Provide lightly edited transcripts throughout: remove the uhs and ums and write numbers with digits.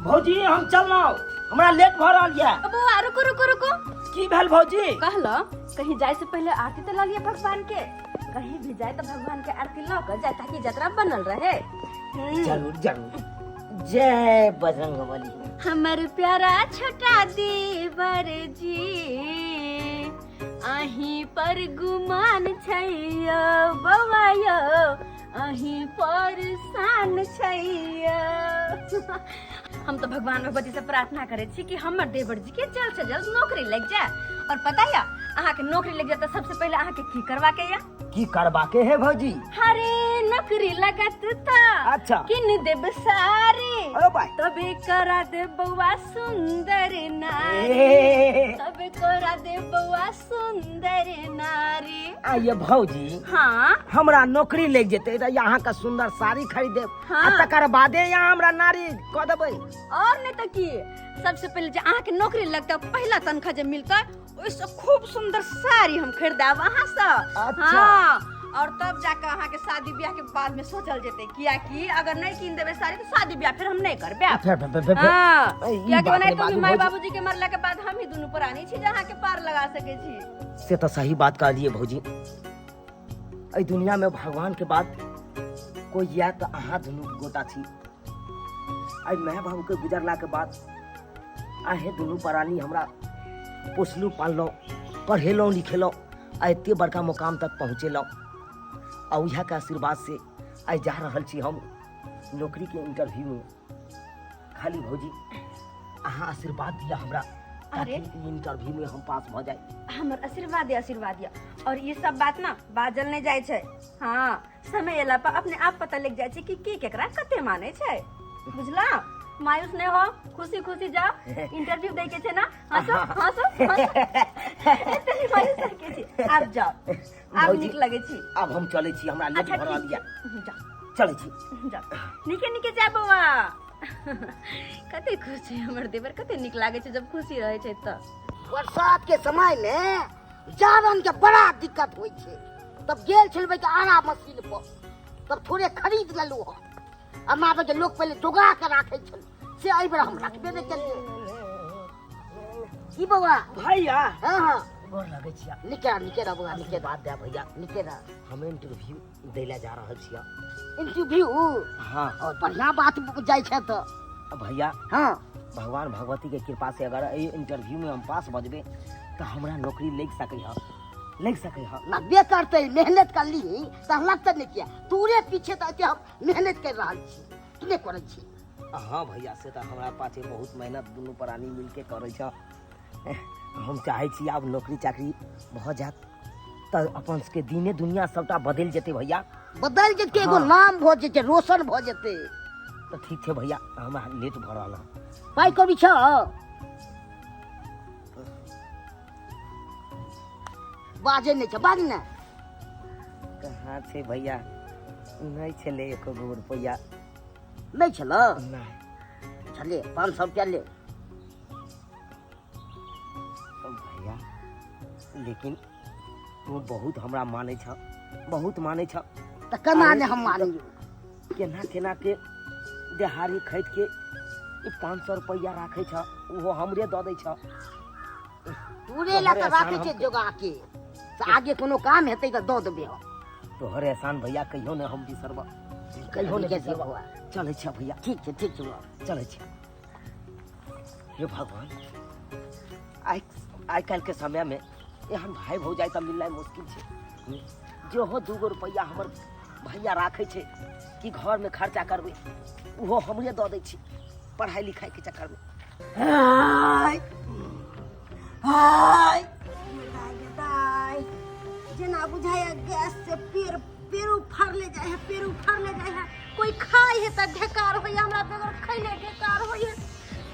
भौजी हम चललहुँ, हमरा लेट भऽ रहल यऽ। बौआ, रुको रुको रुको। की भेल भौजी? कहलो कहीं जाए से पहले आरती तो ला लिया भगवान के। कहीं भी जाए तो भगवान के आरती ला कर जाए ताकि जतरा बनल रहे। जरूर जरूर, जय बजरंगबली। हमर प्यारा छोटा देवर जी, अहीं पर गुमान छैयो बौआ यो, अहीं पर शान छैयो। हम तो भगवान भगवती से प्रार्थना करे छी कि हमर देवर जी के जल्द से जल्द नौकरी लग जाए। और पता या, अहाँ के नौकरी लग जाए तो सबसे पहले अहाँ के की करवा के या? की करवा के है भौजी? अरे नौकरी लगत ता अच्छा। किन देब सारी, अरे भाई। तबे करा दे बउआ सुंदर नारी। ए, तबे करा दे बउआ सुंदर नारी। आइए भौजी। हाँ। हमरा नौकरी लग जेते त यहाँ का सुंदर साड़ी खरीदेब। हाँ। आ तकर बादे यहाँ हमरा नारी क देबै। और नहीं तो की, सबसे पहले जे अहाँ के नौकरी लगता, पहला तनख्वाह जे मिलता, ओहिसँ खूब सुंदर साड़ी हम खरीदाब अहाँ से। अच्छा। हाँ, और तब जाके अहाँ के शादी ब्याह के बाद में सोचल जेते, कियाकि अगर नहीं कीन देबै साड़ी तो शादी ब्याह फिर हम नहीं करबै। फिर- फिर- फिर- फिर- हाँ, ई कियाकि बात ओनाहितो नहि भी बाजू माय भौजी। बाबूजी के मरला के बाद हम ही दुनू प्राणी छी जे अहाँ के पार लगा सकै छी। से तो सही बात कहलिए भौजी, एहि दुनिया में भगवान के बाद कोई या तो अहाँ दुनू गोटा छी। एहि माय बाबू के गुजरला के बाद अहें दुनू प्राणी हमरा पोसलहुँ पाललहुँ, पढ़ेलहुँ लिखेलहुँ आ एते बड़का मुकाम तक पहुँचेलहुँ। आ उएह के आशीर्वाद से आइ जा रहल छी हम नौकरी के इंटरव्यू में। खाली भौजी अहाँ आशीर्वाद दिया हमरा अरे। ताकि ई इंटरव्यू में हम पास भऽ जाए। हमर आशीर्वाद या आशीर्वाद या। और ये सब बात ना बाजल नहीं जाय छै। हाँ, समय एला पर अपने आप पता लग जाय छै कि के केकरा कते माने छै, बुझला? मायूस नहीं हो, खुशी खुशी जाओ, इंटरव्यू दे के छै ना। हंसो हंसो हंसो, एते नहीं मायूस होय के छै। आब जाओ, आब भौजी। नीक लगे छी। आब हम चलै छी, हमरा लेट अच्छा, भऽ रहल ठीक यऽ। छै, जाओ। चलै छी। जाओ, नीके नीके जा बौआ। कते खुश छै हमर देवर, कते नीक लागे छै जब खुशी रहै छै तऽ। बरसात के समय में जारन के बड़ा दिक्कत होइ छै, तब गेल छलबै के आरा मशीन पर, तब थोड़े खरीद लेलहुँ हम। हमरा के लोक पहिले जोगा के राखै छल, से एहि बेर हम रखबे नहि केलियै। की बौआ? भैया। हाँ हाँ। गोर लगै छियै। नीके रह, नीके रह बौआ, नीके रह। बात दे भैया। नीके रह। हम इंटरव्यू दै लए जा रहल छियै। इंटरव्यू? हाँ। और बढ़िया बात जाइ छै तऽ। भैया। हाँ। भगवान भगवती के कृपा से अगर एहि इंटरव्यू में हम पास भऽ जेबै तऽ हमरा नौकरी लागि सकै है, लागि सकै है। लगबे करतै, मेहनत करली तऽ लगतै नहि किया? तोरे पीछे तऽ एते हम मेहनत कर रहल छी, कि नहि करै छी? हाँ भैया, से तऽ हमरा पाछे बहुत मेहनत दुनू प्राणी मिलके करै छ। हम चाहै छी आब नौकरी चाकरी भऽ जायत तऽ अपन सबके दिने दुनिया सबटा बदलि जेतै भैया। बदलि जेतै, एगो हाँ। नाम भऽ जेतै, रोशन भऽ जेतै। तऽ ठीक छै भैया, हमरा लेट भऽ रहल है। पाइ कौड़ी छौ? बाजै नहि छै, बाज ने। कहाँ छै भैया, नहि छलै एको गो रुपैआ। नहि छल? नहि। छलै, 500 रुपया ले। भैया, लेकिन तू बहुत हमरा मानै छ, बहुत मानै छ। तऽ केना अरे नहि हम मानियौ? केना केना के देहारी खैत के ई 500 रुपैआ राखै छ, ओहो हमरे दऽ दै छ। तोरे लए तऽ तोहरे राखै एहसान छै हम जोगा के, से आगे कोनो काम हेतै तऽ दऽ देबै हम। तोहर एहसान भैया कहियो नहि हम बिसरब, कहियो नहि नीके छै बिसरब। बौआ। चलै छ भैया। ठीक छै, ठीक छै बौआ। चलै छ। हे भगवान, आइ आइ काल्हि के समय में एहन भाई भौजाई तऽ मिलनाइ मुश्किल छै। जेहो 2 गो रुपैआ हमर भैया राखै छै कि घर में खर्चा करबै, ओहो हमरे दऽ दै छै पढ़ाई लिखाई के चक्कर में। हाय हाय दाय, जेना बुझाया गैस से पेड़ पेड़ उफाड़ले जाय है, पेड़ उफाड़ले जाय है। कोई खाय है तऽ ढेकार होय, हमरा बगैर खैले ढेकार होय है।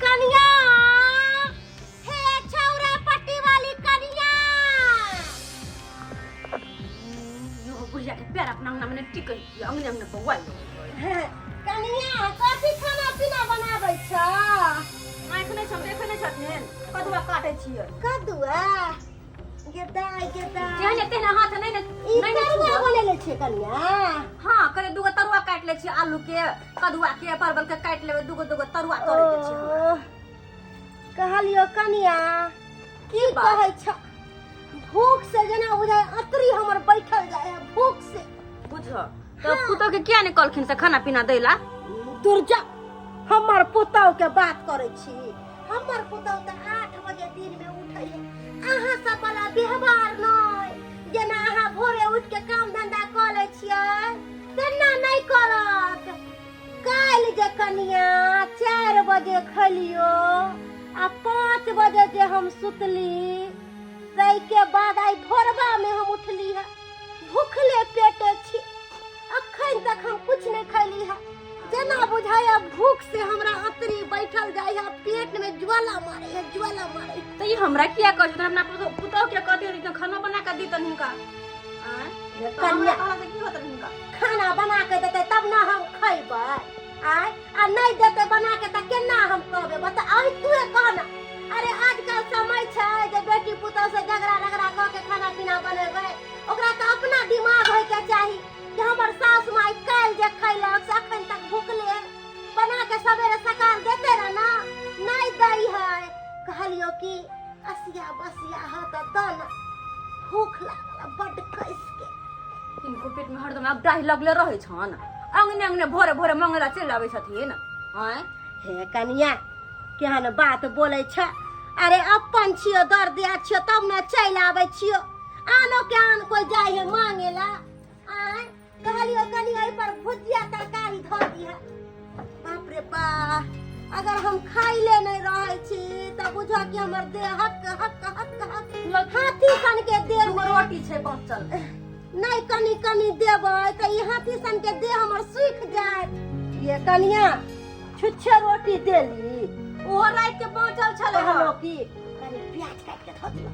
कनिया हे, छौरा पट्टी वाली कनिया, यो बुढ़िया के पैर अपना अंगना में नहीं टिकै, अंगने अंगने बौआइ। कनिया, कथी खाना पीना बनाबै छ? आँखि नहि छै, देखै नहि छथिन, कदुआ काटै छियै। कदुआ? गे दाइ गे दाइ जेहने तेहने हाथ नहि ने ई नहि ने तरुआ छुअब। बनेले छियै कनिया हाँ करे दूगो तरुआ काटि लै छियै आलू के कदुआ के परवल के काटि लेबै दूगो दूगो तरुआ तोड़ै के छै हमरा। ओह, कहलियो कनिया की बात? कहै छ भूख से जेना बुझाय अतरी हमर बैठल जाय है भूख से बुझ तऽ पुतोह के किया नहि कहलखिन से खाना पीना दै ला दुर्जा हमर पुतहु के बात करै छी हमर पुतहु तऽ 8 बजे दिन में उठै है अहाँ सब वाला व्यवहार नहि जेना अहाँ भोरे उठ के काम धंधा कऽ लै छियै तेना नहि करत काल्हि जे कनिया 4 बजे खलियो आ 5 बजे जे हम सुतली ताहिके बाद आइ भोरबा में हम उठली है भूखले पेटे छी अखन तक हम कुछ नहीं खैली है जेना बुझाया भूख से हमरा अतरी बैठल जाय है पेट में ज्वाला मारे है ज्वाला मारे है तऽ ई हमरा किया कहै छथिन अपना पुतोह के कहती तऽ खाना बना कऽ दीतन हुनका आँय? तऽ हमरा कन्या कहला से की होतन हुनका खाना बना के देते तब ना हम खैबै आय आ नहीं देते बना के तऽ केना हम कहबै बता अभी तूहे कह ना अरे आजकल समय छै जे बेटी पुतोह से झगड़ा रगड़ा कऽ के खाना पीना बनेबै ओकरा तऽ अपना दिमाग होय के चाही कि हमर सास माय काल्हि जे खैलक से अखन तक भुखले है। बना के सवेरे सकाल देते रह ना नहीं दै है कहलियो कि असिया बसिया ह तऽ दऽ ना भूख लागल बड्ड कस के हिनको पेट में हरदम आब डाही लगले रहै छन अंगने अंगने भोरे भोरे मंगला चलि आबै छथिन आँय हे कनिया केहन बात बोलै छ अरे अपन छियो दर्द दिया छियो तब ने चलि आबै छियो आनो के आन कोई जाय है मांगे ला आय कहलियो कनि एहि पर भुजिया तरकारी धऽ दिह बाप रे बा अगर हम खाइले नहीं रहै छी तऽ बुझ कि हमर देह हक हक हक हक हाथी सन के देह दूगो में रोटी छै बचल नहीं कनि कनि देबै तऽ ई हाथी सन के देह हमर सूखि जायत ये कनिया छुच्छे रोटी देली ओहो राति के बाँचल छलै हँ कहलो कि कनि प्याज काटि के धऽ दियौ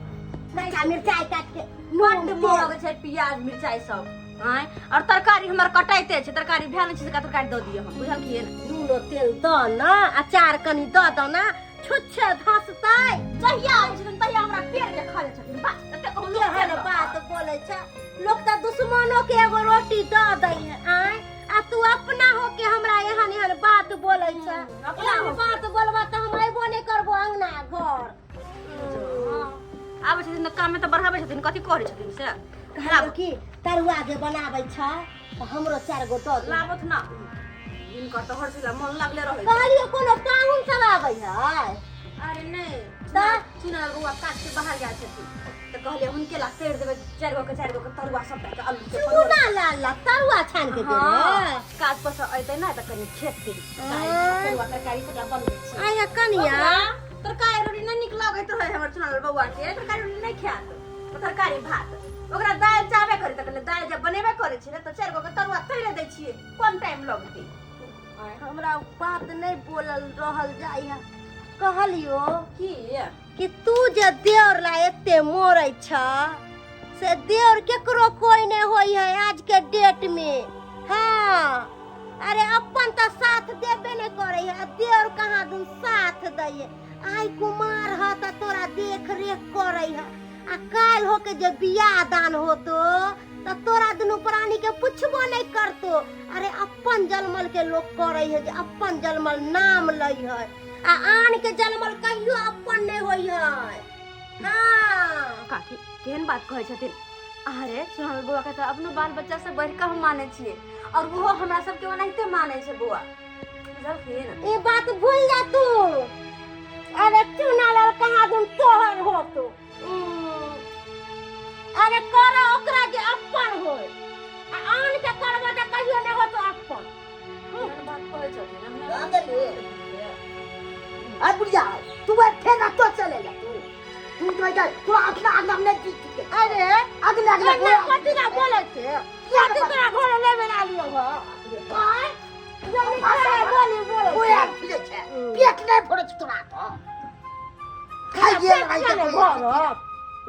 कच्चा मिरचाई काटि के बड्ड नून तेल महग छै प्याज मिरचाई सब आँय और तरकारी हमर कटाइते छै तरकारी भेल नहि छै से तरकारी दऽ दिअ हम बुझलखिन नूनो तेल दऽ ने अचार कनि दऽ दऽ ने छुच्छे धसतै जहिया आबै छथिन तहिया हमरा पेड़ के खा जाइ छथिन बा एते कहूँ लोक केहन बात बोलै छै लोक तऽ दुश्मनो के एगो रोटी दऽ दै है आँय आ तू अपना हो के हमरा एहन एहन बात बोलै छै अपना एहन होके। बात बोलबा तऽ हम अयबो नहि करबो अंगना घर आबै छथिन तऽ काममे तऽ बढ़ाबै छथिन कथी करै छथिन से कहलियौ कि तरुआ जे बनाबै छै तऽ हमरो चारि गो दऽ दे लाबथ ना हिनकर तऽ हर चीज मन लागले रहै छै। कहलियौ कोनो पाहुन सब आबै है अरे नहि तऽ? चुनल बौआ काट के बाहर गेल छथिन तऽ कहलियै हुनके ला तैर देबै चारि गो के चारि गो के तरुआ सबटा के आलू के परोड़। चूना लाल ला तरुआ छानि के हाँ देबै काज पर से अयतै ने तऽ कनि खेतै तरुआ तरकारी सबटा बनबै छी आया कनिया ओकरा तरकारी रोटी नहि नीक लगैत रहै हमर चुनल बौआ के तरकारी रोटी नहि खायत ओ तरकारी भात ओकरा दालि चाहबे करी तऽ कहलियै दालि जब बनेबे करै छी ने तऽ चारि गो के तरुआ तैरे दै छियै कम टाइम लगतै हमरा बात नहि बोलल रहल जाइ है कहलियो की कि तू जे देवर ला एते मोरै छ से देवर केकरो कोई नहीं होई है आज के डेट में हाँ अरे अपन तो साथ देबे नहीं करे है आ देवर कहाँ दुन साथ दै है आइ कुमार ह त तोरा देख रेख करे है आ काल्हि होके जे बियाह दान होतो त तोरा दुनू प्राणी के पुछबो नहीं करतो अरे अपन जलमल के लोग करे है जे अपन जलमल नाम लै है आ आन के जलमल कहियो अपन नहीं होई है हाँ काकी केहन बात कहै छथिन अरे सुनल बौआ के तऽ अपनो बाल बच्चा से बढ़ि कऽ हम मानै छियै और ओहो हमरा सबके ओनाहिते मानै छै बौआ बुझलखिन ई बात भूल जा तू अरे चुना लाल कहाँ दुन तोहर हो तू अरे कर ओकरा जे अपन होय आ आन के करबो तऽ कहियो नहि होतो अपन केहन बात कहै छथिन हमरा कहाँ गेलियै? आ बुढ़िया तू बैठे ना तो चले जा तू तू तो इधर तू अपना आगना में नहीं जीत के अरे अगला अगला एना कथी ना बोलै छै कथी तोरा घर लेबे ला लियो हो आय जल्दी करे बोली बोलै कोई छै। आग फिरे छै पेट नहीं भरे छै तोरा तो खाइए पेट लगाइ किया के नहि भरत?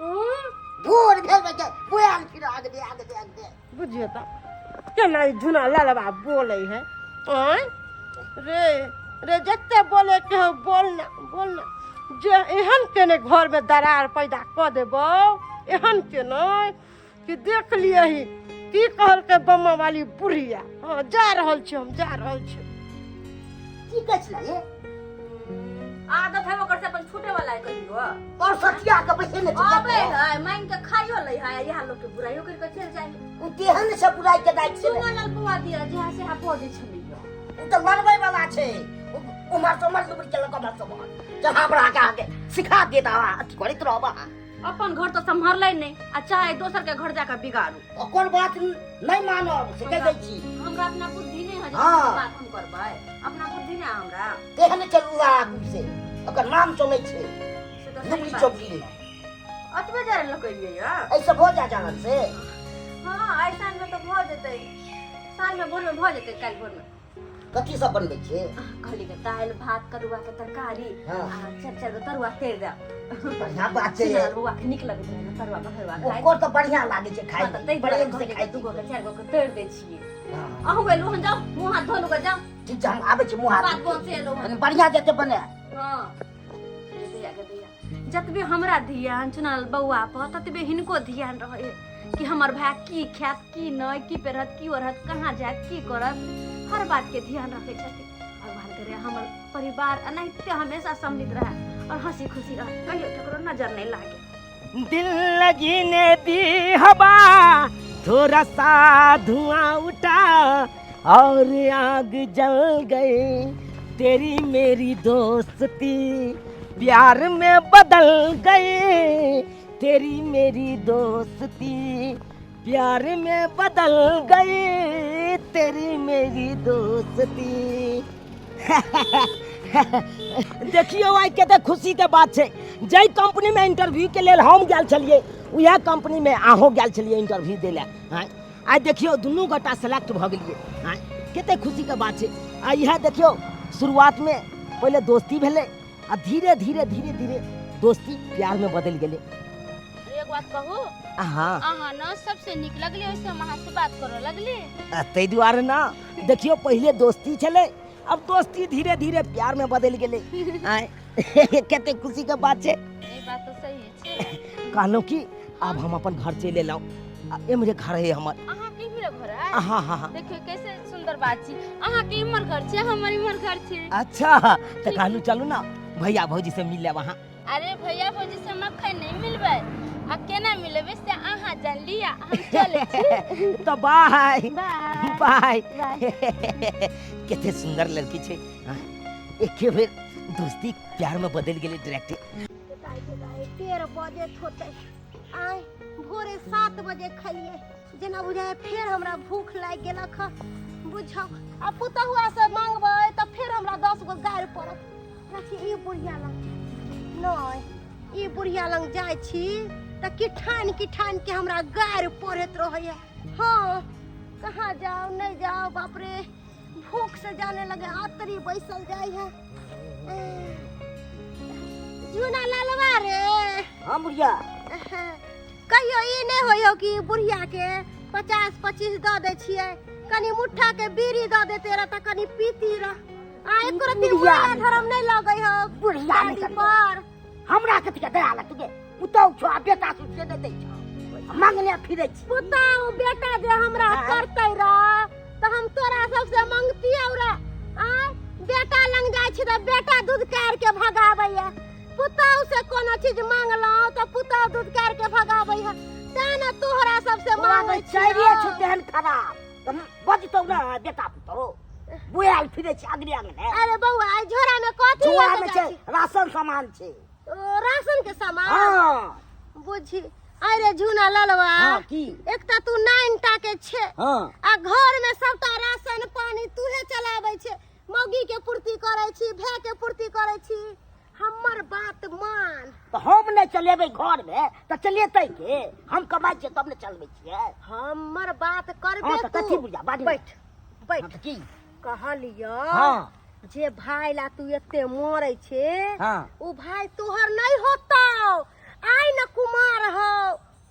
उँ, भोर भेल बच्चा कोई आग फिरे आग दे आग दे आग दे बुझियो तऽ केना ई झुना ललबा बोलै है आँय रे रे जते बोले के हो बोल ना बोल ना जे एहन केने घर में दरार पैदा कऽ देबौ एहन केनाइ कि देख लियही की कहलकै बम्मा वाली बुढ़िया। हँ, जा रहल छी, हम जा रहल छी। की कहै छलै ये? आदत है ओकर से अपन छूटे वाला है कहियो। और सतिया के बैसे ने छै। अबे है मांग के खाइयो ले है, यहाँ लोग के बुराइयो कर के चल जाए। उ तेहन से बुराई के दाइ छै। सुना लाल बुआ दिया जहाँ से हा पहुंचे छलियो। उ तऽ लड़बै वाला छै। उम्हर से उम्हर लुबुर के लऽ कऽ उम्हर से उम्हर चढ़ा बढ़ा के अहाँके सिखा देत आ अथी करैत रहब अहाँ। अपन घर तो संभरले नहीं आ चाहे दोसर के घर जाकर बिगाड़ू। ओकर बात नहीं मानब से कह दै छी। हमरा अपना बुद्धि नहीं है जे हाँ। बात हम करबै, अपना बुद्धि नहीं है हमरा। तेहन चलू आगू से ओकर नाम चलै छै। से तऽ सही लुबरी बात चौकी छै। अतबे जाय लकैलियै या। ऐसे भऽ जा जानल से। हाँ, आइ साँझ में तो भऽ जेतै, साँझ में भोर में भऽ जेतै, काल्हि भोर में। कथी सब बनबै छियै? कहली के दालि भात कदुआ के तरकारी। हाँ। आ चारि चारि गो तरुआ तैर देब। बढ़िया बात छै। सुनल बौआ के नीक लगैत रहै ने तरुआ बघरुआ खाइ। ओकर तऽ बढ़िया लागै छै खाय हाँ, तऽ ताहि दुआरे प्रेम से कहली खाइ के दू गो के चारि गो के तैर दै छियै। हाँ। अहूँ एलहुँ हन, जाउ मुँह हाथ धो लू जाउ। ठीक छै, हम आबै छी मुँह हाथ बात धो के। पहुँचे एलहुँ हन। कनि बढ़िया जेतै बने। हाँ। दैया के दैया, जतबे हमरा ध्यान चुनल बौआ पर ततबे हिनको ध्यान रहे कि हमर भाय की खायत की नहि, की पेरहत की ओढ़त, कहाँ जायत की करत, हर बात के ध्यान रखे छथिन। भगवान करे हमर परिवार एनाहिते हमेशा सम्मिलित रहे और हंसी खुशी रहे, कहियो केकरो नजर नहीं लागे। दिल लगी ने दी हवा, थोड़ा सा धुआं उठा और आग जल गई, तेरी मेरी दोस्ती प्यार में बदल गई, तेरी मेरी दोस्ती प्यार में बदल गई, तेरी मेरी दोस्ती। देखियो आइ कते खुशी के बात छै, जाहि कंपनी में इंटरव्यू के लेल हम गेल छलियै उएह कंपनी में अहूँ गेल छलियै इंटरव्यू दै लए। आँय, आइ देखियो दुनू गोटा सेलेक्ट भऽ गेलियै। आँय, कते खुशी के बात छै। आ इएह देखियो शुरुआत में पहिले दोस्ती भेलै आ धीरे धीरे धीरे धीरे दोस्ती प्यार में बदलि गेलै। एक बात कहू? हाँ। अहाँ न सबसे नीक लगली, ओइसे हम अहाँ से बात करऽ लगली। आ ताहि दुआरे ना देखियो पहिले दोस्ती छलै, अब दोस्ती धीरे धीरे प्यार में बदलि गेलै। आँय, कते खुशी के बात छै। ई बात तऽ सही छै। कहलहुँ कि आब हम अपन घर चलि एलहुँ, आ एम्हरे घर है हमर। अहाँ के इम्हरे घर है? हाँ हाँ हाँ। देखियो कैसे सुंदर बात छी, अहाँ के इम्हर घर छै, हमर इम्हर घर छै। अच्छा, तऽ कहलहुँ चलू ना भैया भौजी से मिल लेब अहाँ। अरे भैया भौजी से हम अखन नहीं मिलबै, आ केना मिलबै से अहाँ जान लिया, हम चलै छी। तऽ बाय। बाय। बाय। बाय। कते सुंदर लड़की छै। हाँ, एके बेर दोस्ती प्यार में बदलि गेलै डायरेक्ट। 1:30 बजे होतै, आय भोरे 7 बजे खलियै, जेना बुझाय फेर हमरा भूख लागि गेलक हँ। बुझौ आ पुतहुआ से मांगबै तऽ फेर हमरा 10 गो गारि पड़त। रखी ई बुढ़िया लग नहि, ई बुढ़िया लग जाइ छी तऽ किठान किठान के हमरा गारि पढ़ैत रहैया। हाँ, कहाँ जाओ नहीं जाओ, बाप रे भूख से जाने लगे आतरी बैसल जाइ है। जूना लालवा रे। हाँ बुढ़िया। कहियो ई नहीं होय हो कि बुढ़िया के 50-25 दऽ दै छियै, कनी मुट्ठा के बीड़ी दऽ देते रह तऽ कनी पीती रह। आ एको रत्ती बुढ़िया माया धर्म नहीं लगै हो बुढ़िया नहीं दादी करियो। पर। हमरा कथी के दया लगतै गे? पुतहु छौ आ बेटा छौ से नहि दै छौ, मांगने फिरै छी। पुतहु बेटा जे हमरा आँय? करतै रह तऽ हम तोरा सबसे मंगतियौ रह। आँय, बेटा लग जाइ छी तऽ बेटा दूध कार के भगाबैया, पुतहु से कोनो चीज मांगलहुँ तऽ पुतहु दूध कार के भगाबैया, तें ने तोहरा सबसे तोरा मांगै नहि चारिये छौ छियौ। तेहन खराब तऽ बजतौ ने बेटा पुतहु, बुआल फिरै छी अगने अगने। अरे बौआ, एहि झोरा में कथी झोरा लऽ के में जाइ छै छी? राशन सामान छै। ओ, राशन के सामान? हाँ। बुझी अरे झूना ललवा। हाँ, की? एक तऽ तू 9 टा के छे। हाँ। आ घर में सबटा राशन पानी तूहे चलाबै छे, मौगी के पूर्ति करै छी, भाय के पूर्ति करै छी। हमर बात मान। तऽ हम नहि चलेबै घर में तऽ चलेतै के? हम कमाइ छियै तब ने चलबै छियै। हमर बात करबे हाँ, तऽ तू। कथी बुझा, बाजू। बैठ, बैठ। हाँ, तऽ की? कहलियौ हाँ। जे भाय ला तू एते मरै छे, हाँ। उ भाय तोहर नहीं होतौ। आइ न कुमार हौ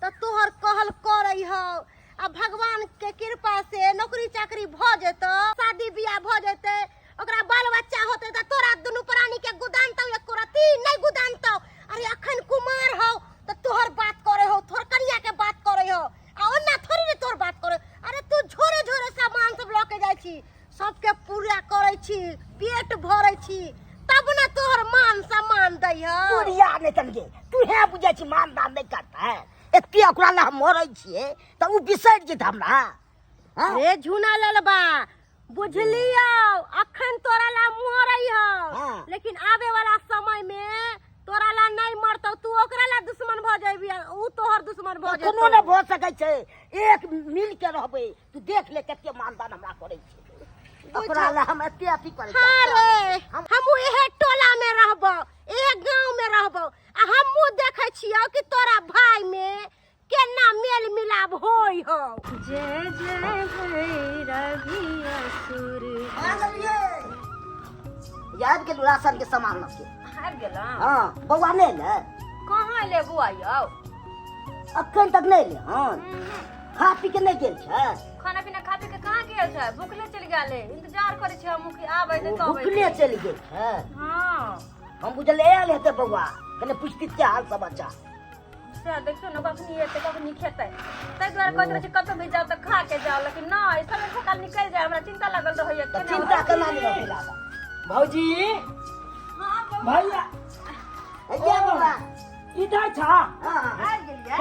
तऽ तोहर कहल करै हौ, आ भगवान के कृपा से नौकरी चाकरी भऽ जेतौ, शादी बियाह भऽ जेतै, ओकरा बाल बच्चा होतै तऽ तोरा दुनू प्राणी के गुदानतौ, एको रत्ती नहीं गुदानतौ। अरे अखन कुमार हौ तऽ तोहर बात करे हौ, थोड़का अहें बुझै छी मान दान नहि करतै एते ओकरा लए हम मरै छियै तऽ ओ बिसरि जेतै हमरा हाँ? रे झूना ललबा बुझलियौ अखन तोरा ला मरै हौ हाँ। लेकिन आबे वाला समय में तोरा ला नहीं मरतौ तू ओकरा ला दुश्मन भ जेबी आ ऊ तोहर दुश्मन भ कोनो जेतौ नहि भऽ सकै छै एक मिल के रहबै तू देख ले कते मानदान हमरा करै छै ओकरा लए हम एते अथी करै छियै। हाँ रे हमहूँ इहे टोला में रहबो इहे गांव में रहबो आ हमहूँ देखै छियौ कि तोरा भाई में केना मेल मिलाप होय हौ जय जय भैरवी असुर आ गेलियै। याद गेलू राशन के सामान लऽ के आबि गेलहुँ हाँ बौआ नहि एलै कहाँ एलै बौआ यौ अखन तक नहि एलै हन खा पी के नहि गेल छै खाना पीना खा पी के कहाँ गेल छै भुखले चलि गेल है इंतजार करै छी हम कि आबै ओ तऽ अबै भुखले चलि गेल छै हाँ हम बुझल आयल हेतै बौआ कने पुछती के हाल समाचार से देखियौ ने कखनी एतै कखनी खेतै ताहि दुआरे कहैत रहै छी कतौ भी जाउ तऽ खा के जाउ लेकिन नहि समय सकाल निकलि जाय हमरा चिंता लागल रहैया तऽ चिंता केना नहि रहतै लागल भौजी भैया हैया बौआ इधर छा हाँ आबि गेलियै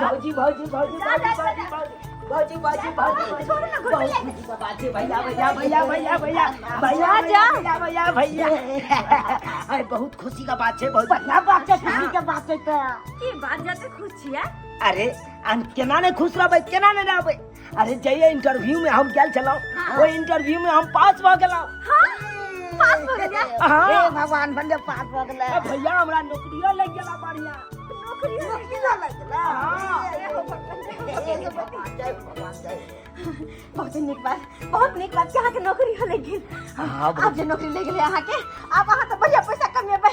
भौजी भौजी भौजी भौजी भौजी भौजी भौजी भौजी बहुत खुशी के बात छै भैया भैया भैया भैया भैया भैया भैया भैया भैया अरे बहुत खुशी का बात छै भौजी बढ़िया बात छै खुशी के बात छै तऽ की बात जते खुश छियै अरे हम केना नहि खुश रहबै केना नहि रहबै अरे जइए इंटरव्यू में हम गेल छलहुँ ओहि इंटरव्यू में हम पास भऽ गेलहुँ पास भऽ गेलियै हाँ। हे भगवान भन्ने पास भऽ गेलै अ भैया हमरा नौकरियो लागि गेला बढ़िया नौकरी लागि गेलै हाँ। हे भगवान जय भगवान जय बहुत नीक बात बहुत नीक बात कि अहाँके नौकरी लागि गेल हाँ, आब जे नौकरी लागि गेलै अहाँके आब अहाँ तऽ बढ़िया पैसा कमेबै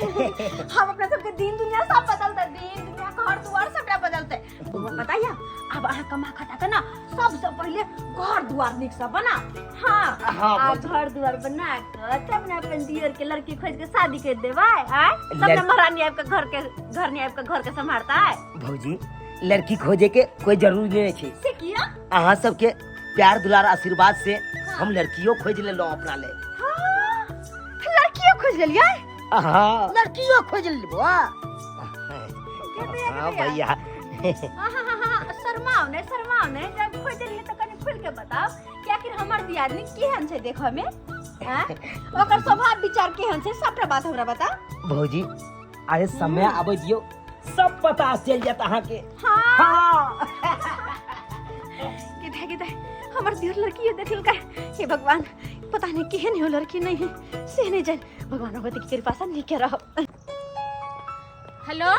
हम अपना सबके दिन दुनिया सब बदलतै दिन दुनिया घर दुआर सबटा बदलतै बौआ बताइए अब अहाँ कमा खटा के ना सबसे पहिले घर दुआर नीक से बना हाँ हाँ, आ भौजी। घर दुआर बना के तब ने अपन दियर के लड़की खोज के शादी कर देबै आय तब ने लड़- महारानी आबि के घर के घर ने आबि के घर के सम्हारतै भौजी लड़की खोजे के कोई जरूरी नहीं छै से किया अहाँ सबके प्यार दुलार आशीर्वाद से हम लड़कियों खोज लेलहुँ अपना ले हाँ, लड़कियों खोज लेलियै हाँ लड़कियों खोज लेबो हाँ भैया हाँ हाँ हाँ हाँ शर्माओ नहीं शर्माओ नहीं जब खोज लेलियै तऽ कनि खुलि के बताओ कि आखिर हमर दियादनी केहन छै देखऽ मे आँय? ओकर स्वभाव विचार केहन छै सबटा बात हमरा बताओ भौजी अरे समय आबै दियौ सब पता चलि जायत अहाँके हाँ हाँ किधर किधर हमर दियर लड़की देखलकै हे भगवान पता नहीं केहन हो लड़की नहीं है से नहीं जान भगवान भगवती के कृपा से नीके रहो हेलो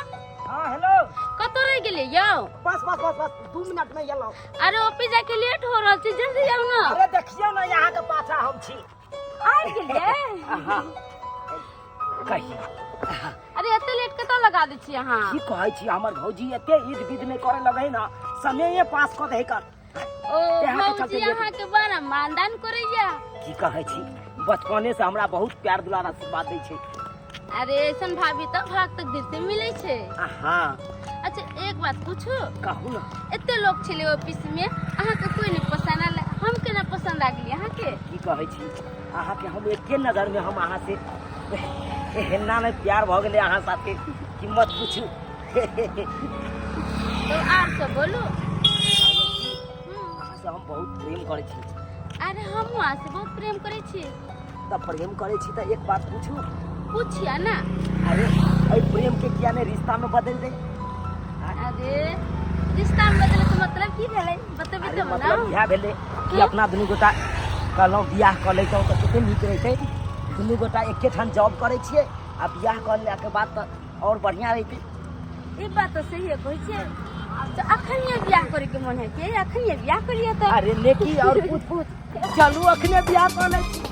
हाँ हेलो कतऽ रहि गेलियै यौ बस बस बस बस 2 मिनट में एलहुँ अरे ऑफिस जाके लेट हो रहल छै जल्दी जाउ ने अरे देखियौ ने यहाँ के पाछा हम छी आबि गेलियै हाँ कही अरे एते लेट कतऽ लगा दै छी अहाँ की कहै छी हमर भौजी एते ईद विद नहि करे लगै ने समये पास कऽ दै कर ओ यहाँ के भौजी चलते लेट। अहाँके बड़ा मानदान करैया की कहै छी बचपने से हमरा बहुत प्यार दुलार आशीर्वाद दै छै अरे ऐसन भाभी तऽ भाग तकदीर से मिलै छै हाँ अच्छा एक बात पूछू कहू ने एते लोग छलै ऑफिस में अहाँके कोई नहीं पसंद आयल हम केना पसंद आ गेली अहाँके की कहै छी अहाँके हम एके नजर में हम अहाँ से एहना में प्यार भऽ गेलै अहाँ साथे कि मत पूछू तो आर सब बोलू अहाँ से हम बहुत प्रेम करै छी अरे हमहूँ अहाँ से बहुत प्रेम करै छी तऽ प्रेम करै छी तऽ एक बात पूछू पूछिया ना अरे एहि प्रेम के किया नहि रिश्ता में बदलि दे अरे रिश्ता में बदले के मतलब की भेलै बतेबै अरे तब ना मतलब इएह भेलै कि अपना दुनू गोटा कहलहुँ बियाह कऽ लैतहुँ तऽ कते नीक रहितै दुनू गोटा एके ठाम जॉब करै छियै आ बियाह कऽ लेलाके बाद तऽ आओर बढ़िआँ रहितै ई बात तऽ सही कहै छियै तऽ अखनिये बियाह करे के मन है के अखनिये बियाह करिए तऽ अरे नेकी और पूछ पूछ चलू अखने बियाह कऽ लै छी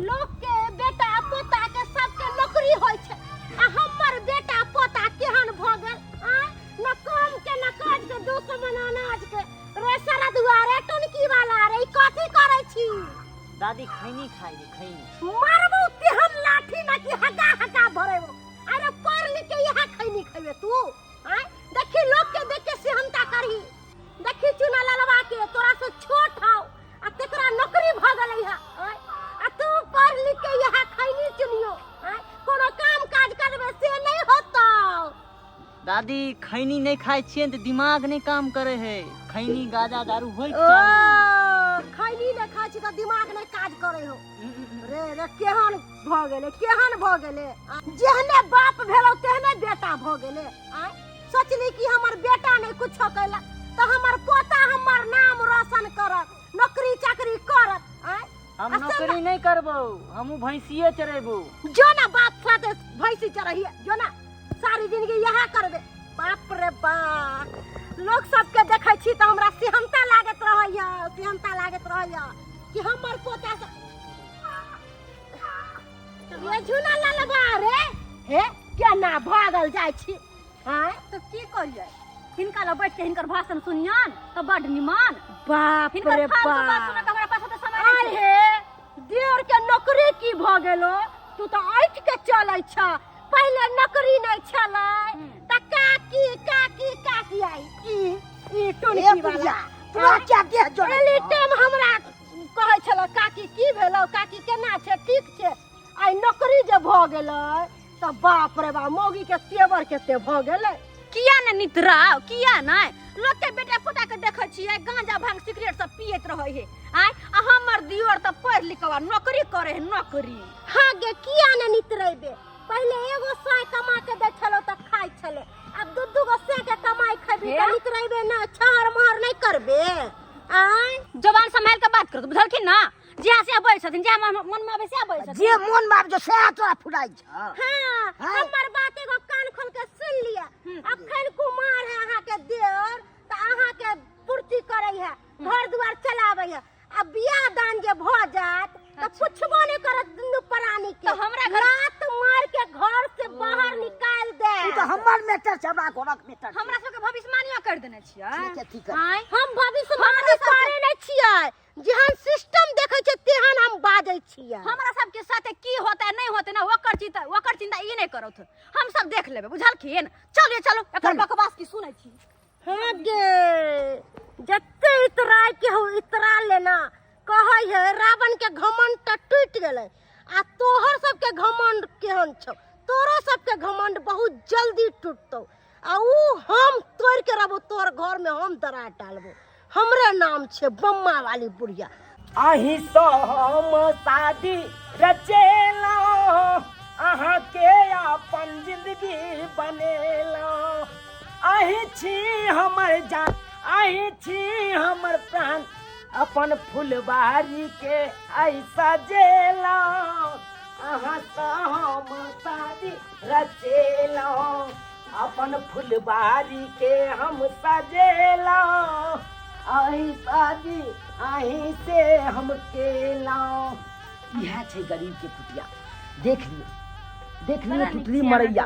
लोक के बेटा पोता के सबके नौकरी होइ छै आ हमर बेटा पोता केहन भऽ गेल आँय न काम के न काज के दुश्मन अनाज के रे सरदुआ रे टुनकी वाला रे ई कथी करै छी दादी खैनी खाइ खैनी मारबो तेहन लाठी ना कि हका हका भरेबो अरे पढ़ लिख के यहाँ खैनी खैबे तू आँय देखी लोग के देख के सेहनता करही देखी चुना ललवा के तोरा से छोट हौ आ तेकरा नौकरी भ गेलै है आँय आ तू पढ़ लिख के यहाँ खैनी चुनियो आँय कोनो काम काज दादी खैनी नहि खाइ छियै तऽ दिमाग नहि काम करे है। खैनी गाजा दारू होइ ओ खैनी नहि खाइ छी तऽ दिमाग नहि काज करे हो। रे रे केहन भऽ गेलै, केहन भऽ गेलै। जेहने बाप भेलौ तेहने बेटा भऽ गेलै। आँय सोचली कि हमर बेटा नहि कुछो कैलक तऽ हमर पोता हमर नाम रोशन करत, नौकरी चाकरी करत। आँय हम नौकरी नहि करबौ, हमहूँ भैंसिए चरेबौ। जो ना बाप साथे भैंसी चरहिए, जो ना सारी जिंदगी यह करबे। बाप रे बाप, लोग सबके देखै छी तऽ हमरा सिहन्ता लागैत रहैया, सिहन्ता लागैत रहैया कि हमर पोता सब ये झूला ललबा रे हे केना भागल जाइ छी। आँय तऽ की करियै, हिनका लग बैठ के हिनकर भाषण सुनियन तऽ बड निमन। बाप हिनकर रे फालतू बात बाप, सुनऽ के हमरा पास ओते समय नहि आय छै। हे देर के नौकरी की भऽ गेलो, तू तऽ ऐठ के चलै छ। पहिले नौकरी नहि छलै तऽ काकी काकी काकी आई ई ई ए टुनकी बुढ़िया, वाला तोरा क्या देह जोड़ै एनी छौ? टाइम हमरा कहै छलै काकी की भेलौ, काकी केना छै, ठीक छै। आइ नौकरी जे भऽ गेलै तऽ बाप रे बाप, मौगी के तेवर कते भऽ गेलै। किया ने नितराव, किया नहि लोक के बेटा पोता के देखै छियै गांजा भांग सिगरेट सब पियैत रहै हे। आँय आ हमर दियोर तऽ पढ़ि लिख कऽ नौकरी करे है, नौकरी। हाँ गे किया ने नितरेबे, पहिले एगो साय कमा के दै छलौ तऽ खाइ छलै, आब दू दू गो साय के कमाई खेबी तऽ नितरेबे ना, छहर महर नहि करबे। आँय जबान सम्हारि के बात करत, बुझलखिन ना? जे से आबै छथिन, जे मन में आबै से आबै छथिन। जे मन में आबै छौ सएह तोरा फुराइ छौ। हाँ, हाँ। हमर बात एगो कान खोल के सुन लिअ। अखन कुमार है अहाँ के देर तऽ अहाँ के पूर्ति करै है, घर दुआर चलाबै है। आ बियाह दान जे भऽ जायत तऽ पुछबो नहि करत दुनू प्राणी के, तऽ हमरा घर- लात मार के घर से बाहर निकाल दे। ई तऽ हमर मैटर छै, हमरा घरक मैटर छै। हमरा सबके भविष्यवाणियो कर देने छियै। ठीक छै, ठीक छै। आँय? हम भविष्यवाणी करे नहि छियै, जेहन सिस्टम देखै छियै तेहन हम बाजै छियै। हमरा सबके साथे की होतै नहि होतै ना ओकर चिंता ई नहि करौथ, हम सब देख लेबै, बुझलखिन? चलिए चलू, एकर बकवास की सुनै छी। हाँ गे जते इतराय के हो इतरा लेना, कहै है रावण के घमंड तऽ टूटि गेलै, आ तोहर सबके घमंड केहन छौ, तोरो सबके घमंड बहुत जल्दी टूटतौ, आ ऊ हम तोड़ के रहबो, तोहर घर में हम दरार डालबो। हमरे नाम छै बम्मा वाली बुढ़िया। अहीं सँ हम शादी रचेलौं, अहाँ के अपन जिंदगी बनेलौं। अहीं छी हमर जान, अहीं छी हमर प्राण, अपन फुलबारी के ऐ सजेलौं। अहाँ सँ हम शादी रचेलौं, अपन फुलबारी के हम सजेलौं। अहीं शादी अहीं से हम केलौं। इएह छै गरीब के कुटिया। देख लियौ, देख लियौ टुटली मरैया।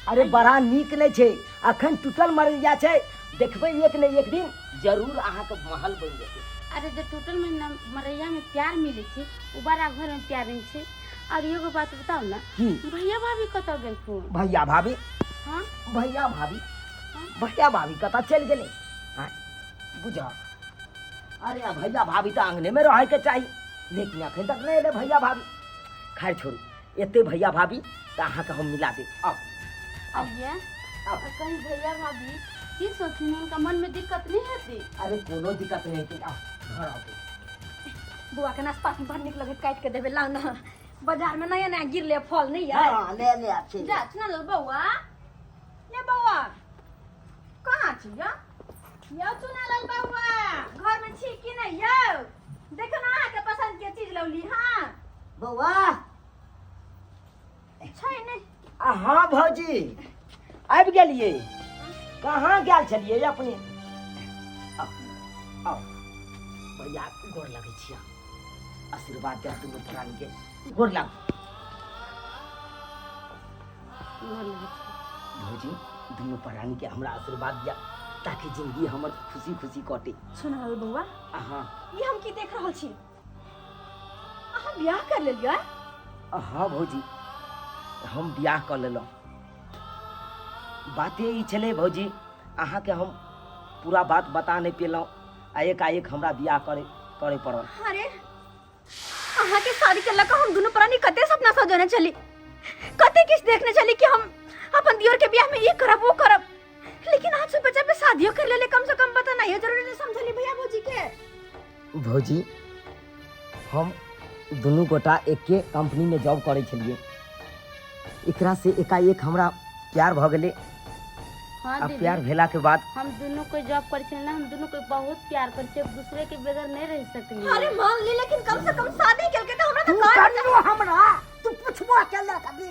अरे बड़ा नीक नहि छै, अखन टूटल मरैया छै, देखबै एक ने एक दिन जरूर अहाँके महल बनि जेतै। अरे जे टूटल महीना मरैया में प्यार मिले छै, उ बड़ा घर में प्यार नहीं छै। और एगो बात बताओ ना, की? भैया भाभी कतऽ गेलखुन? भैया भाभी? हाँ? भैया भाभी, भैया भाभी कतऽ चलि गेलै? हाँ, बुझा। अरे भैया भाभी तऽ अंगने में रहै के चाही, लेकिन अखन तक नहि एलै भैया भाभी। खैर छोड़ू, एते भैया भाभी तऽ अहाँके हम मिला देब। आउ, आउ। भैया, आउ। कहीं भैया भाभी की सोचथिन, उनका मन में दिक्कत नहीं हेतै? अरे कोनो दिक्कत नहीं हेतै, आउ घर आउ। बौआ के नाश्ता बड़ नीक लगै, काटि के देबै, लाउ ना। बाजार में नया नया गिरले फल नहीं है। हाँ, ले ले आब, चलि जा, चुना लो बौआ। ले बौआ, कहाँ छी यौ? यौ चुना लाल बौआ, घर में छी कि नहीं यौ? देखो ना अहाँके पसंद के चीज लौली। हाँ बौआ छै नहीं। आ हाँ भौजी आबि गेलियै। कहाँ गेल छलियै अपने? आउ, आउ भैया, गोर लगै छियै, आशीर्वाद दे दुनू प्राणी के। गोर लाग भौजी, दुनू प्राणी के हमरा आशीर्वाद दिया ताकि जिंदगी हमर खुशी खुशी कटे। सुनाल बौआ, हाँ ई हम की देख रहल छी? अहाँ बियाह कर लेलियै? हाँ भौजी, हम बियाह कऽ लेलहुँ। बाते ई छलै भौजी, अहाँके हम पूरा बात बता नहि पेलहुँ आ एकाएक हमरा बियाह करे करे पड़ल। अरे अहाँके शादी के लऽ कऽ हम दुनू प्राणी कते सपना सजौने छली, कते किछु देखने छली कि हम अपन दियोर के बियाह में ई करब वो करब, लेकिन आज से बच्चा पे शादियों कर लेले, कम से कम पता नहीं है जरूरी नहीं समझली भैया भौजी के। भौजी हम दुनू गोटा एके कंपनी में जॉब करै छलियै, एकरा से एकाएक हमरा प्यार भऽ गेलै। हाँ आ दीदी, प्यार भेला के बाद हम दोनों को जॉब करे छे ना, हम दोनों को बहुत प्यार करे छे, एक दूसरे के बगैर नहीं रह सकली। अरे मान ली, लेकिन कम से कम शादी केलकै तऽ हमरा तू तऽ कहै कनियो हमरा तू पुछबो केलक अभी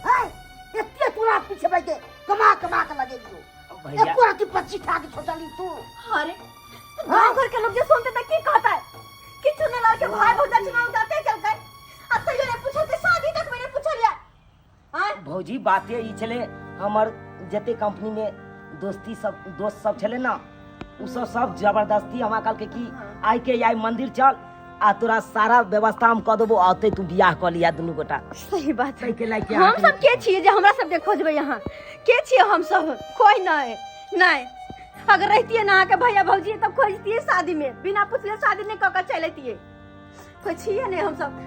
है एते तोरा पिछबै के कमा कमा के लगेलियो, भैया एको रति 25 टा के सोचली तू। अरे गांव घर के लोग जे सुनते त की कहता है कि चुनलाल के भाई भौजा चुनाव दाते केलकै आ तैयो ने पूछल के शादी तक मैंने पूछल या। आय भौजी बाते ई छले, हमर जते कंपनी में दोस्ती सब दोस्त सब छले ना, उ सब सब जबरदस्ती हमरा कहलकै कि आइ के आइ मंदिर चल आ तोरा सारा व्यवस्था हम कऽ देबो, औते तू बियाह कऽ लिया दुनू गोटा। सही बात है। ताहिके लायक हम सब के छियै जे हमरा सबके खोजबै? यहाँ के छियै हम सब? कोई नहीं नहीं। अगर रहतियै ना अहाँके भैया भौजी तब खोजतियै शादी में, बिना पूछले शादी नहीं कऽ के चलि अतियै। कोई छियै नहीं, हम सब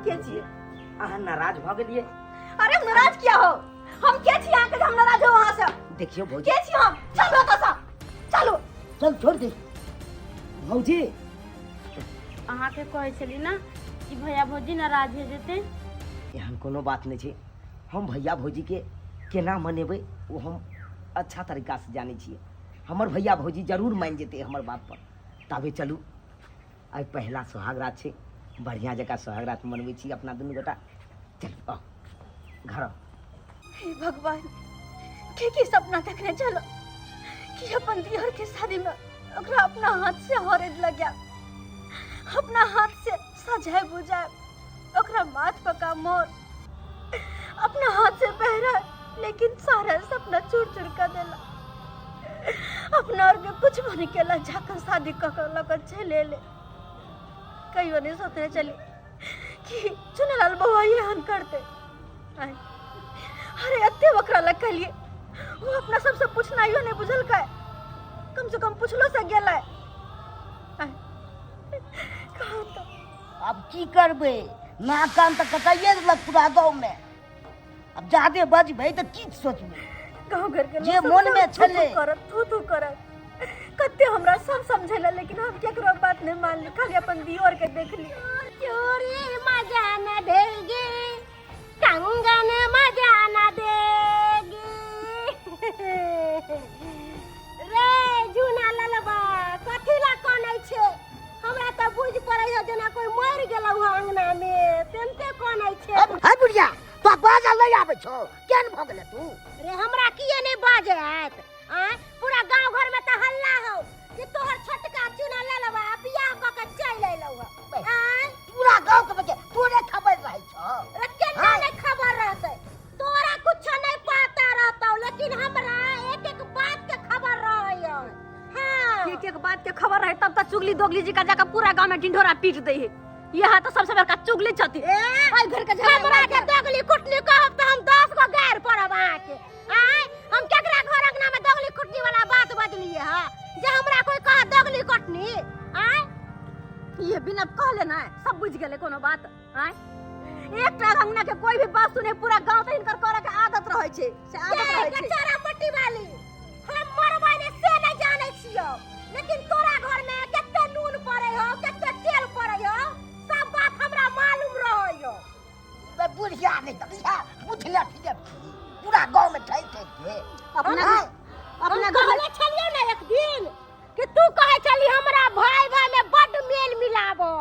के छियै? अहाँ नाराज भऽ गेलियै? अरे हम नाराज किया हो? हम के छियै अहाँके जे हम नाराज हो अहाँ से? देखियौ भौजी के छियै हम? चलू एतऽ सँ, चलू। चल छोड़ दे भौजी। अहाँके कहै छली ना कि भैया भौजी नाराज हो जेतै। एहन कोनो बात नहि छै, हम भैया भौजीके केना मनेबै ओ हम अच्छा तरीकासँ जानै छियै। हमर भैया भौजी जरूर मानि जेतै हमर बात पर। ताबे चलू, आइ पहिला सोहाग रात छै, बढ़िआँ जकाँ सोहाग रात मनबै छी अपना दुनू गोटा। चलू आउ घर आउ। हे भगवान, के की सपना देखने चलो कि अपन दियोर के शादी में ओकरा अपना हाथ से हरद लगा, अपना हाथ से सजाए बुझाए, ओकरा माथ पका मोर अपना हाथ से पहरा, लेकिन सारा सपना चूर चूर कर देला। अपना और के कुछ बन के ला जाकर शादी क के लऽ के चले ले। कहियो नहीं सोचने चली कि चुनलाल बउआ एहन करते। आय, अरे एते ओकरा लग कहलिए, वो अपना सबसे पूछनाइयो नहीं बुझलकै, कम से कम पूछलो से गेलै। आय, कहू तो अब की करबै, नाक कान तऽ कटाइए देलक पूरा गाँव में। अब जादे बजबै तऽ की सोचबै? गाँव घर के जे लोग सब मोन में थू थू छलै। करत, थू थू करत, कते हमरा सब समझेला, लेकिन हम केकरो बात नहीं मानली, खाली अपन दियोर के देखली। चूड़ी मजा न देगी, कंगन मजा न देगी। रे जूना ललबा, कथी ला कनै छे? हमरा तऽ बुझि पड़ै है जेना कोई मरि गेलौ हँ अंगना में, तेनते कनै छे। है बुढ़िया, तो बाजल नहीं आबै छौ, केहन भऽ गेलै तू? रे हमरा किए नहीं बाजे आयत? आँय, पूरा गांव घर में तऽ हल्ला हौ कि तोहर छोटका चूना ललबा बियाह कऽ के चलि अयलौ हँ। आँय, पूरा गांव के बच्चे तोरे खबर रहै छौ। रे केना नहीं खबर रहतै? तोरा कुछो नहीं पता रहतौ, लेकिन हमरा एक एक बात के खबर रहै। हाँ, एक एक बात के खबर रहे तब तक चुगली दोगली जी का जाकर पूरा गांव में ढिंढोरा पीट दे है। यहाँ तो सबसे बड़का चुगली छथि। ए, आई घर के झगड़ा हमरा के दोगली कुटनी कहब तऽ हम 10 गो गारि पड़ब अहाँके। आँय, हम केकरा घर अंगना में दोगली कुटनी वाला बात बजलियै हँ जे हमरा कोई कह दोगली कुटनी? आँय, ये बिना कहले ना सब बुझ गेले कोनो बात। आँय, एकटा अंगना के कोई भी बात सुने पूरा गांव तो हिनकर करे के आदत रहै छै, से आदत के रहै छै। कचरा पट्टी वाली, हम मरबै ने से नहीं जानै छियौ, लेकिन तोरा घर में कते नून पड़ै हौ, कते तेल पड़ै हौ, सब बात हमरा मालूम रहै हौ। बे बुढ़िया नहीं तऽ बुढ़िया बुझले ठीके पूरा गांव में ठै ठै के अपना हाँ। अपना हम घर कहले छलियौ ने एक दिन कि तू कहै छली हमरा भाई भाई में बड्ड मेल मिलाबै।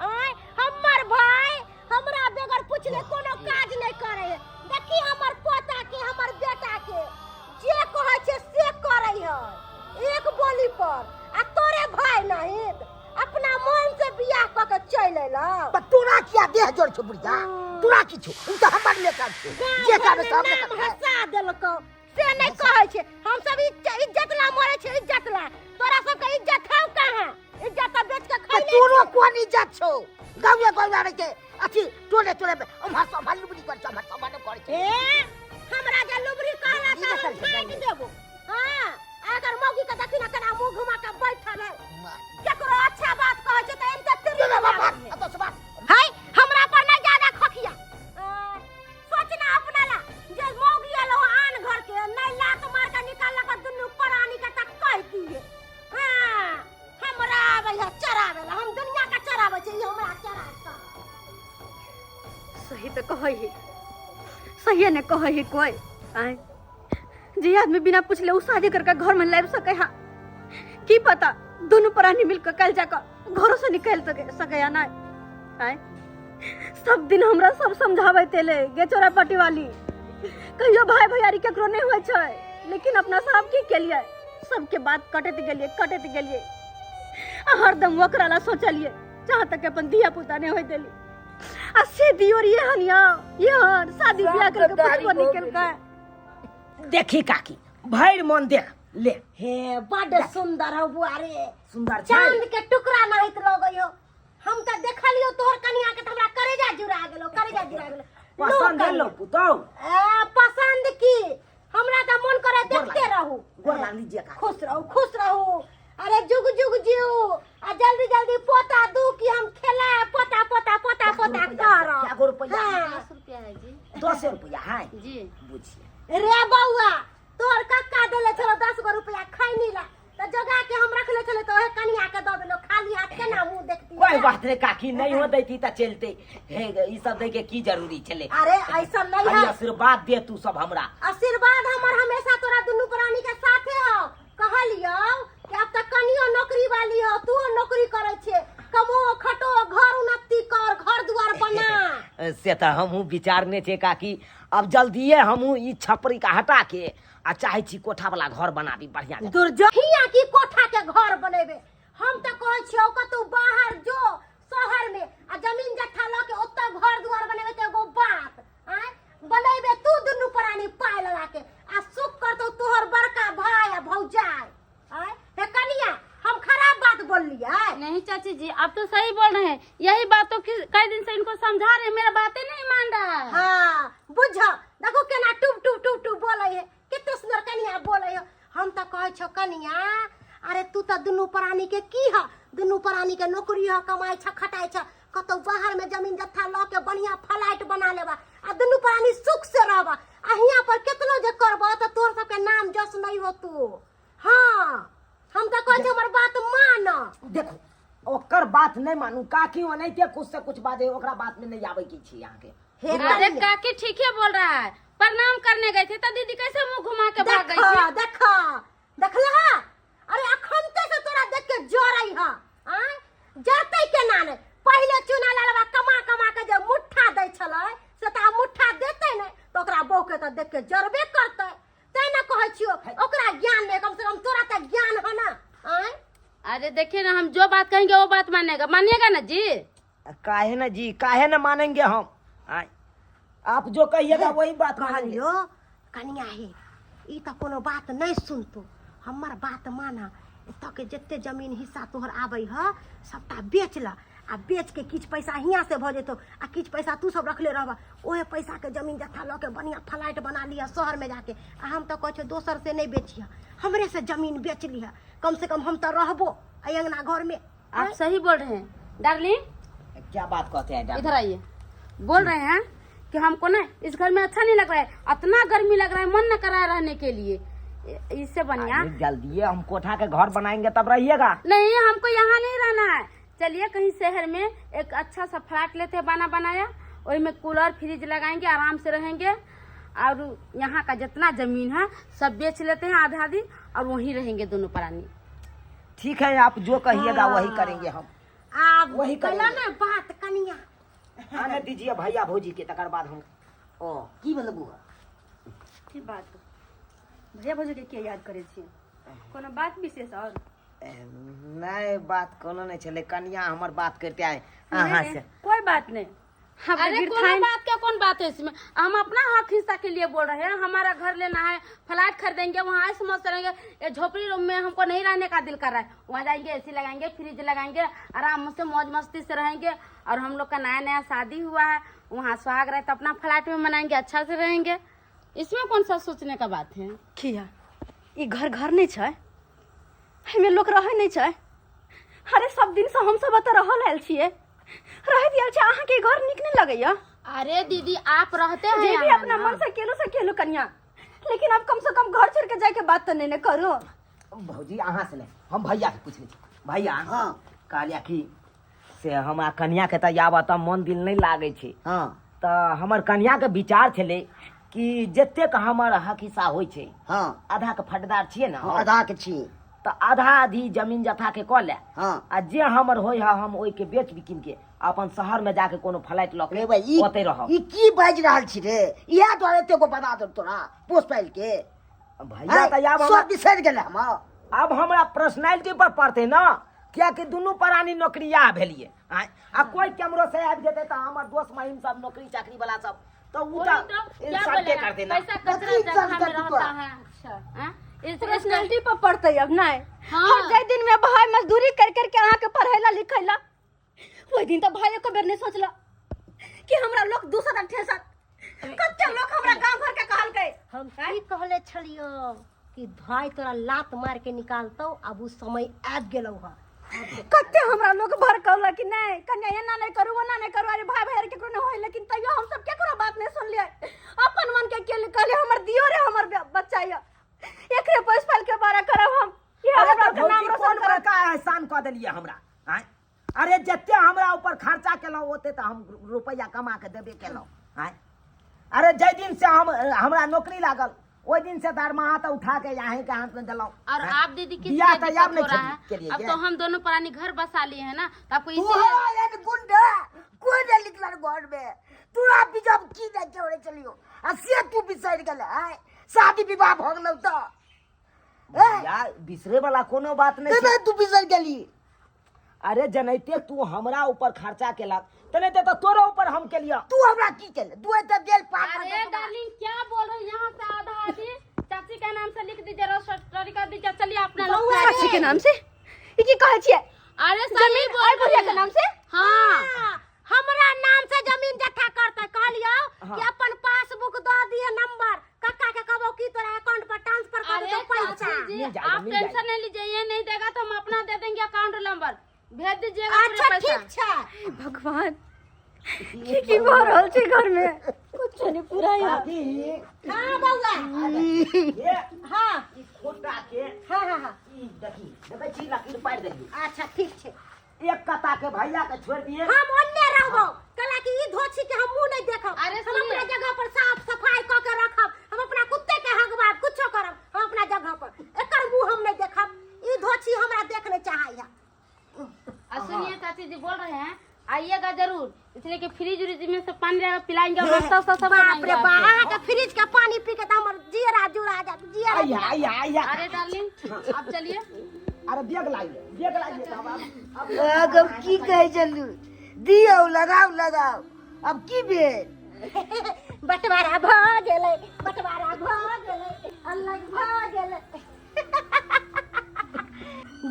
आँय, हमर भाई हमरा बगैर पूछले कोनो काज नहीं करे है। देखी हमर पोता के, हमर बेटा के जे कहै छै से करे है एक बोली पर, आ तोरे भाई नहीं अपना मन से बियाह कऽ के चलि अयलौ। पर तोरा किया देह जोड़ छौ बुढ़िया? तोरा की छौ? उ तऽ हमर लेकर छौ, जे गाँव कहबै घरमे सब नाम लेकर छै। हंसा देलकौ से नहीं कहै छै। हम सब इज्जत ला मरै छै, इज्जत ला। तोरा सबके इज्जत हौ कहाँ? इज्जत तऽ बेच के पर खैले तोरो छै। कोन इज्जत छौ? गाँवे गाँवे रहै छै अथी टोले टोले में उम्हर से उम्हर लुबरी करै छै, उम्हर से उम्हर करै छै। ए, हमरा जे लुबरी कहला ई तऽ हम देखल छै फेंक गाँवमे। देबो। हाँ, अगर मौगी के देखी ना केना मुंह घुमा के बैठल है, केकरो अच्छा बात कहै छै तऽ एनते तिरी चलो लगा बाप, दै है। एतऽ से बात। है, हमरा पर नहीं ज्यादा खखिया। सोचना अपना ला जे मौगी एलो सही तऽ कहै ही, सही ने कहै ही कोई। आय जे आदमी बिना पूछले उ शादी करके घर में लाबि सके हा, की पता दोनों प्राणी मिलकर कल जाकर घरों से निकल सके सके या नहीं। आय सब दिन हमरा सब समझाबैत एलै गे चोरा पटी वाली, कहियो भाई भैयारी केकरो नहीं होइ छै, लेकिन अपना सब की केलिए, सबके बात कटैत गेलिए कटैत गेलिए, आ हरदम ओकरा ला सोचलिए जहाँ तक अपन धिया पुता नहीं होइ देली। आ से दियोर ये हन यौ, ये हन शादी बियाह करके कुछ नहीं केलकै। देखी काकी भरि मन देख ले। हे बड सुंदर हो बुआ रे, सुंदर छै। चांद के टुकड़ा नाहित लगै हो। हम त देखलियो तोहर कनिया के त हमरा करेजा जुड़ा गेलो, करेजा जुड़ा गेलो। पसंद लो एलो पुतौ? ए पसंद की, हमरा त मन करे देखते रहू। गोर लाग लीजिए काकी। खुश रहू खुश रहू। अरे जुग जुग जीव आ जल्दी जल्दी पोता दू कि हम खेला पोता पोता पोता पोता कर। क्या गो रुपया? हाँ। 10 रुपया है जी। 10 रुपया है जी। बुझिए रे बौआ, तोहर कक्का देले छलो 10 गो रुपया खैनी ला, त जोगा के हम रखले छले त ओहे कनिया के द देलो, खाली हाथ केना मुंह देखती। कोई बात नहीं काकी, नहीं हो दैती त चलते। हे ई सब दे के की जरूरी छले? अरे ऐसा नहीं खाली है। आशीर्वाद दे तू सब हमरा। आशीर्वाद हमर हमेशा तोरा दुनू प्राणी के साथे हो। कहलियौ कि अब तक कनियो नौकरी वाली हो, तू नौकरी करै छे, कमो खटो, घर उन्नति कर, घर दुआर बना। से त हमहूँ विचारने छे काकी, अब जल्दिए हमहूँ ई छपरी के हटा के आ चाहे छी कोठा वाला घर बनाबी बढ़िया जकाँ। दुर्जो हिया की कोठा के घर बनेबे? हम त कहै छियौ कतौ बाहर जो शहर में आ जमीन जत्था ल के ओतऽ घर दुआर बनेबे त एगो बात आय बनेबे, तू दुनू प्राणी पाय लगा के आ सुख करतौ तोहर बड़का भाई आ भौजाई। आय हे कनिया, हम खराब बात बोललियै? नहीं चाची जी, आप तो सही बोल रहे हैं। यही बात तो कई दिन से इनको समझा रहे हैं, मेरा बातें नहीं मान रहा है। हाँ बुझ, देखो केना टुप टुप टुप टुप बोलै है, कते सुंदर कनिया बोलै है। हम त कहै छौ कनिया, अरे तू त दुनू प्राणी के की ह, दुनू प्राणी के नौकरी ह, कमाइ छ खटाइ छ, कतौ बाहर में जमीन जत्था ल के बढ़िया फ्लाइट बना लेबा आ दुनू प्राणी सुख से रहबा। आ हियां पर केतनो जे करबा त तोहर सबके नाम जस नहीं होतो। हाँ हम त कहै छी हमर बात मान। देखो ओकर बात नहीं मानू काकी, ओनाहिते कुछ से कुछ बाजे, ओकरा बात में नहीं आवे की छी यहाँ के। हे अरे कनिया। काकी ठीक है बोल रहा है, प्रणाम करने गए थे तो दीदी कैसे मुंह घुमा के भाग गई देखा थी? देखा देखलहा, अरे अखनते से तोरा देख के जरै ह। आय जरतै केना नै, पहिले चुना लालबा कमा कमा के जे मुट्ठा दै छलै से त आब मुट्ठा देतै नै त ओकरा बहू के त देख के जरबे करतै। तैं ने कहै छियौ ओकरा ज्ञान नै, कम से कम तोरा त ज्ञान ह ना। आय अरे देखिए ना, हम जो बात कहेंगे वो बात मानेगा, मानिएगा ना जी? काहे ना जी, काहे ना मानेंगे हम। आय आप जो कहिएगा वही बात मानेंगे। कहलियो कनिया हे, ई त कोनो बात नहीं सुनतो, हमर बात माना। एतऽ के जते जमीन हिस्सा तोहर आबै ह सबटा बेच ल, आ बेच के किछु पैसा हियाँ से भऽ जेतौ आ किछु पैसा तू सब रखले रहबा, ओहे पैसा के जमीन जत्था लऽ के बढ़िया फ्लाइट बना लिह शहर में जाके। आ हम तऽ कहै छियौ दोसर से नहीं बेचिह, हमरे से जमीन बेच लिह, कम से कम हम तऽ रहबो एहि अंगना घर में। आप सही बोल रहे हैं डार्लिंग। क्या बात कहते हैं डार्लिंग? इधर आइए। बोल रहे हैं कि हमको ना इस घर में अच्छा नहीं लग रहा है, इतना गर्मी लग रहा है, मन न कर रहा है रहने के लिए। इससे बढ़िया अरे जल्दी हम कोठा के घर बनाएंगे तब रहिएगा। नहीं, हमको यहाँ नहीं रहना है। चलिए कहीं शहर में एक अच्छा सा फ्लैट लेते हैं बना बनाया, वही में कूलर फ्रिज लगाएंगे, आराम से रहेंगे। और यहाँ का जितना जमीन है सब बेच लेते हैं आधा आधी और वहीं रहेंगे दोनों प्राणी। ठीक है, आप जो कहिएगा वही करेंगे हम। आब वही कहला करेंगे। ने बात कनिया। आने दीजिए भैया भौजी के, तकर बाद हम। ओ की भेल बुआ? की बात भैया भौजी के किया याद करै छी? कोनो बात विशेष और? नहीं बात कोनो नहीं छले, कनिया हमर बात करते आए अहाँ से। कोई बात नहीं। हम अरे गिर कोनो थाइन। बात का कौन बात है इसमें, हम अपना हक हिस्सा के लिए बोल रहे हैं। हमारा घर लेना है, फ्लैट खरीदेंगे, वहाँ ऐसे मस्त रहेंगे। ये झोपड़ी रूम में हमको नहीं रहने का दिल कर रहा है। वहाँ जाएंगे, एसी लगाएंगे, फ्रिज लगाएंगे, आराम से मौज मस्ती से रहेंगे। और हम लोग का नया नया शादी हुआ है, वहाँ सुहाग रहे तो अपना फ्लैट में मनाएंगे, अच्छा से रहेंगे। इसमें कौन सा सोचने का बात है? किया ई घर घर नहीं छै, एहिमे लोक रहै नहीं छै। अरे सब दिन से हम सब एतऽ रहल आयल छियै, रहैत आयल छै, अहाँके घर नीक नहीं लगैया? अरे दीदी आप रहते हैं जे भी यहाँ अपना ना। मन से केलो से केलो कनिया, लेकिन अब कम से कम घर छोड़ के जाए के बात तो नहीं ने करो। भौजी अहाँ से नहीं, हम भैया के पूछ लै छी। भैया हाँ। कहलिया कि से हमरा कनिया के तऽ आब तऽ मन दिल नहीं लागै छै। हाँ। तऽ हमर कनियाके विचार छलै कि जतेक हमर हक हिस्सा होइ छै, हाँ, आधाके फटदार छियै ने? हाँ, आधा के छी। तऽ आधा आधी जमीन जथा के कऽ ले। हाँ। आ जे हमर होइ है, हम ओहिके बेच बिकिन के अपन शहर में जाके कोनो फ्लैट लऽ रे के भाई, ई ओतै रहब। ई की बाजि रहल छी रे? इएह दुआरे एते गो बना देल तोरा पोस पालि के। भैया, तऽ आब सब हमरा बिसरि गेलै हम। आब हमरा पर्सनैलिटी पर पड़तै ने, कियाकि दुनू प्राणी नौकरिया भेलियै आँय, आ कोई केमरो से आबि जेतै तऽ हमर दोस्त महिम सब नौकरी चाकरी वाला सब तऽ उ वही तऽ तो क्या इंसल्टे बोलेगा करतै ना। पैसा कचरा कथी जगह में इंसल्ट रहता तोरा? है। अच्छा, हाँ? पर्सनैलिटी पर पड़तै अब नहीं। हाँ। हर जाहि दिन में भाई मजदूरी कर करके अहाँ के पढ़ैला लिखैला, ओहि दिन तऽ भाई एको बेर नहीं सोचला कि हमरा लोग दूसर ठेसत। कते लोग हमरा गांव घर के कहलकै। हम की कहले छलियो कि भाई तोरा लात मार के निकालतौ, अब उ समय आबि गेलौ हँ। कते हमरा लोग भड़कौला कि नहीं कन्या एना नहीं करू, ओना नहीं करू। अरे भाई, भाई केकरो नहीं होय, लेकिन तैयो हम सब केकरो बात नहीं सुनलियै। अपन मन के केली, कहलियै हमर दियो रे, हमर बच्चा य, एकरे पैस फाल के बारा करब हम। ये अरे हमरा तऽ के नाम भौजी, रोशन कोन करब। बड़का एहसान कऽ देलियै हमरा आँय? अरे जते हमरा ऊपर खर्चा केलहुँ, ओते तऽ हम रुपैआ कमा के देबे केलहुँ आँय? अरे जाहि दिन से हम हमरा नौकरी लागल, ओहि दिन से दरमाहा तऽ उठा के अहीं के हाथ में देलहुँ। और आँय? आप दीदी किस बियाह लिए तऽ आब दिक्कत नहीं हो रहा के है? लिए अब ये। तो हम दोनों प्राणी घर बसा लिए हैं ना, तो आपको इसीलिए तोहरा एहन गुंडा कोई नहीं निकलल घर में। तोरा बिजब की नहि केवड़े चलियो आ से तू बिसरि गेल आय, शादी विवाह भऽ गेलौ तऽ भैया, बिसरे वाला कोनो बात नहीं केना छै। तू बिसरि गेली? अरे जनैते तू हमरा ऊपर खर्चा केलक तने तऽ तोरो ऊपर हम केलियऽ। तू हमरा की केले? तू एते देल पाँच। अरे डार्लिंग, क्या बोल रहे हैं? यहाँ से आधा आधी चाची के नाम से लिख दीजिए, रजिस्ट्री कर दीजिए। चलिए अपना लोग। चाची के नाम से? ई की कहै छियै? अरे सही जमीन बोल और बुढ़िया रही के हैं। नाम से? हाँ। हमरा नाम से जमीन जथा करते। कहलियो कि अपन पासबुक दऽ दिहे नंबर, काका के कहबो कि तोरा अकाउंट पर ट्रांसफर कर अरे देतौ पैसा। चाची जी, मिल जाएगा, आप मिल टेंशन नहीं लीजिए। ये नहीं देगा तो हम अपना दे देंगे, अकाउंट नंबर भेज दीजिएगा पूरे अच्छा, पैसा। ठीक छै। हे भगवान, की की भऽ रहल छै घर में? कुछ नहीं पूरा यार। काकी। हाँ बौआ। ये हाँ। ई खोटा के हाँ हाँ हाँ ई देखी, देखै छी, लकीर पारि देलियै। अच्छा, ठीक छै। एक कता के भैया के छोड़ दिए। हम ओन्ने रहबो, कला कि ई धोछी के हम मुंह नहीं देखब। अरे हम सुनिए। अपना जगह पर साफ सफाई क के रखब, हम अपना कुत्ते के हगवाब, कुछो करब हम अपना जगह पर, एकर मुंह हम नहीं देखब। ई धोछी हमरा देख नहीं चाहै है। और सुनिए, चाची जी बोल रहे हैं आइएगा जरूर, इसलिए कि फ्रिज उरिज में से पानी रहेगा, पिलाएंगे और नाश्ता उस्ता सब बाप बनाएंगे रे बा, आपको। अहाँ के फ्रिज के पानी पी के त हमर जियरा जुड़ा जात, जियरा। आइया आइया आइया। अरे डार्लिंग, आप चलिए। अरे बैग लाइए, बैग लाइए तब अब अब की कहै छलू? दियौ, लगाउ लगाउ, अब की भेल? बंटवारा भऽ गेलै, बंटवारा भऽ गेलै, अलग भऽ गेलै।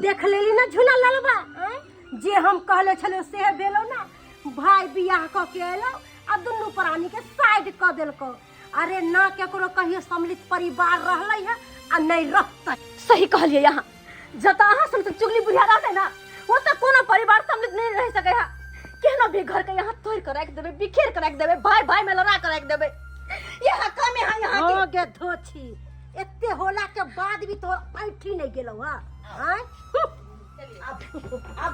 देख लेली ना झूला ललबा आँय? जे हम कहले छलियो से भेलो ना। भाई बियाह कऽ के एलो आ दुनू प्राणी के साइड कऽ देलको। अरे ना केकरो कहियो सम्मिलित परिवार रहलै है आ नहीं रहतै। सही कहलियै यहाँ, जतऽ अहाँ सन सन चुगली बुढ़िया रहतै ना, ओतऽ कोनो परिवार सम्मिलित नहीं रह सकै है। केहनो भी घर के यहाँ तोड़ के राखि देबै, बिखेर के राखि देबै, भाई भाई में लड़ा के राखि देबै। यहाँ कम यहाँ यहाँ के। हो गे धोछी, एते होला के बाद भी तोहर ऐठी नहीं गेलौ हँ आँय? अब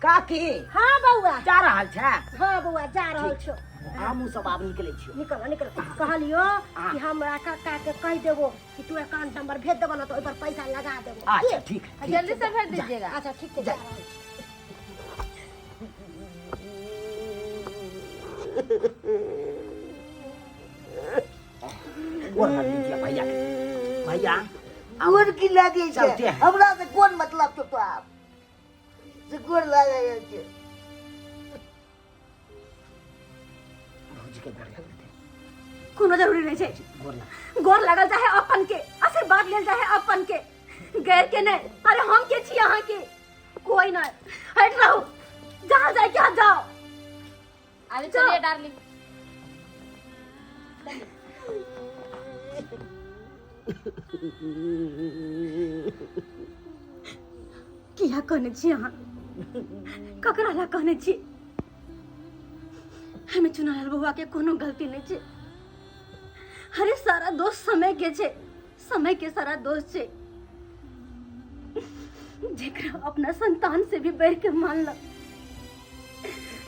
काकी। हाँ बौआ। जा रहल छै? हाँ बौआ, जा रहल छौ। हमहूँ सब आब निकलै छियौ। निकल निकल। कहलियो कि हमरा काका के कहि देबो कि तू अकाउंट नंबर भेज देबो ना, तो ओहि पर पैसा लगा देबो। अच्छा, ठीक है, ठीक। जल्दी से भेज दीजिएगा। अच्छा, ठीक छै, जा रहल छी। गोर लग लीजिए भैया के। भैया। गोर की लागे छै? चलते हैं। हमरा से कोन मतलब छौ तो आब से गोर लागे छै? भौजी के गोर लग लेते। कोनो जरूरी नहीं छै। गोर लग। गोर लागल चाहे अपन के, आशीर्वाद लेल चाहे अपन के, गैर के नहीं। अरे हम के छी अहाँ के? कोई नहीं। हट रहू, जहाँ जाए क्या जाओ। अरे चलिए डार्लिंग। किया कहने छी अहाँ? ककरा ला कहने छी? हमें चुनालाल बउआ के कोनो गलती नहीं छै। अरे सारा दोष समय के छै, समय के सारा दोष छै, जेकरा अपना संतान से भी बढ़ के मानलक,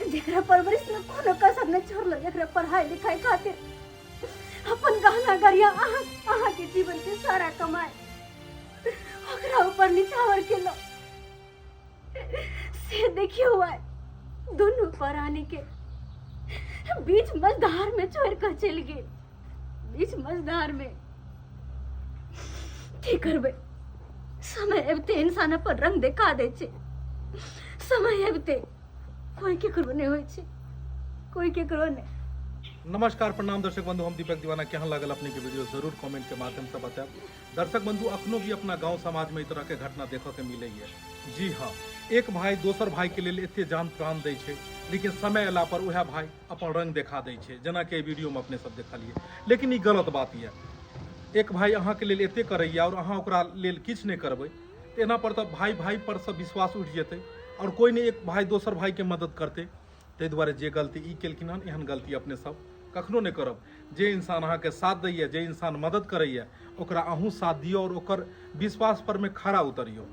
जेकरा परवरिश में कोनो कसर नहीं। एकरा पढ़ाई लिखाई खातिर अपन गहना गरिया अहाँ अहाँ के जीवन के सारा कमाई ओकरा ऊपर निछावर केलहुँ से देखियो आइ दुनू प्राणी के बीच मझधार में छोड़ कर चलि गेल, बीच मझधार में। की करबै, समय अबिते इंसान अपन रंग देखा दै छै। समय अबिते कोई केकरो नहि होइ छै, कोई केकरो नहि। नमस्कार, प्रणाम दर्शक बंधु, हम दीपक दीवाना। केहन लागल अपने के वीडियो जरूर कमेंट के माध्यम से बतायब। दर्शक बंधु, अखनो भी अपना गांव समाज में ई तरह के घटना देखऽ के मिले है। जी हाँ, एक भाई दोसर भाई के लेल एते जान प्राण दै छै, लेकिन समय अयला पर वएह भाई अपन रंग देखा दै छै, जेना कि एहि वीडियो में अपने सब देखलिए। लेकिन ई गलत बात यऽ, एक भाई अहाँ के लेल एते करैया और अहाँ ओकरा लेल किछु नहि करबै तऽ एना पर तऽ भाई भाई पर से विश्वास उठि जेतै और कोई नहि एक भाई दोसर भाई के मदद करतै। ताहि दुआरे जे गलती ई केलखिन हन, एहन गलती अपने सब कखनो नहि करब। जे इंसान अहाँके साथ दैया, जे इंसान मदद करैया, ओकरा अहूँ साथ दियौ और ओकर विश्वास पर में खरा उतरियौ।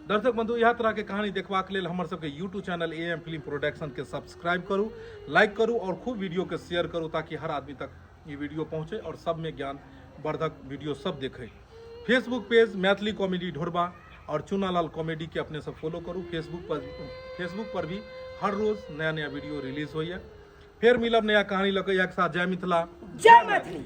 दर्शक बंधु, इएह तरह के कहानी देखबाक लेल हमर सबके YouTube channel A M film production के सब्सक्राइब करू, लाइक करू और खूब वीडियो के शेयर करू ताकि हर आदमी तक ई वीडियो पहुँचे और सब में ज्ञान वर्धक वीडियो सब देखे। फेसबुक पेज मैथिली कॉमेडी ढोरबा और चुनालाल कॉमेडी के अपने सब फॉलो करू। फेसबुक पर भी हर रोज नया नया वीडियो रिलीज होइए। फेर मिलब नया कहानी लऽ के, एक साथ। जय मिथिला, जय मैथिली।